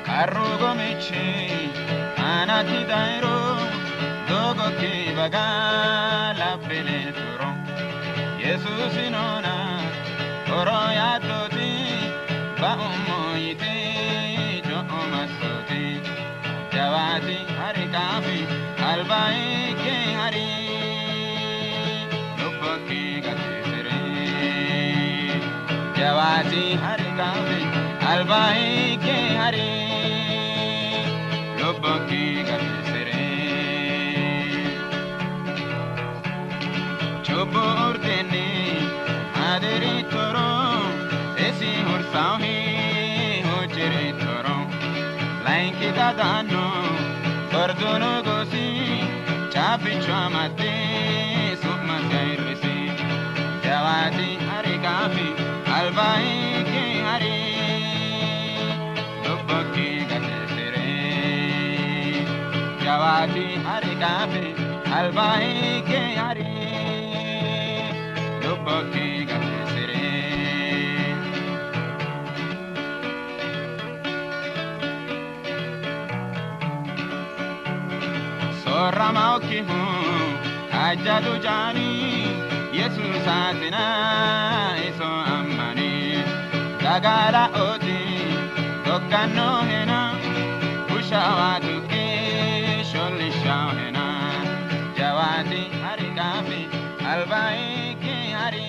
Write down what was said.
Qarru gomichi aanakki dayiro dogokki baga labbile turo Yesuusi noona horo yaaddooti ba'ummo yite jo'o massooti jawaati hari kaafi albaayikki hari lubbokki gatisire jawaati hari kaafi albaayikki hari lubbokki gatisire cubbu urtenni adiri toro esi hursaahi hojjiri toro layinki gadaanno fardunu gosi chaappichu amatte su'masi ayirrisi jawaati hari kaafi albaayikki hari lubbokki gatisire jawaati hari kaafi albaayikki hari lubbokki gatisire. Soorramaokkihu kaajjadu jaani Yesuusaatina iso ammani dagaala ooti doggannohena bushaawaa tuqqee shollishaahena jawaati hari kaafi albaayikki hari.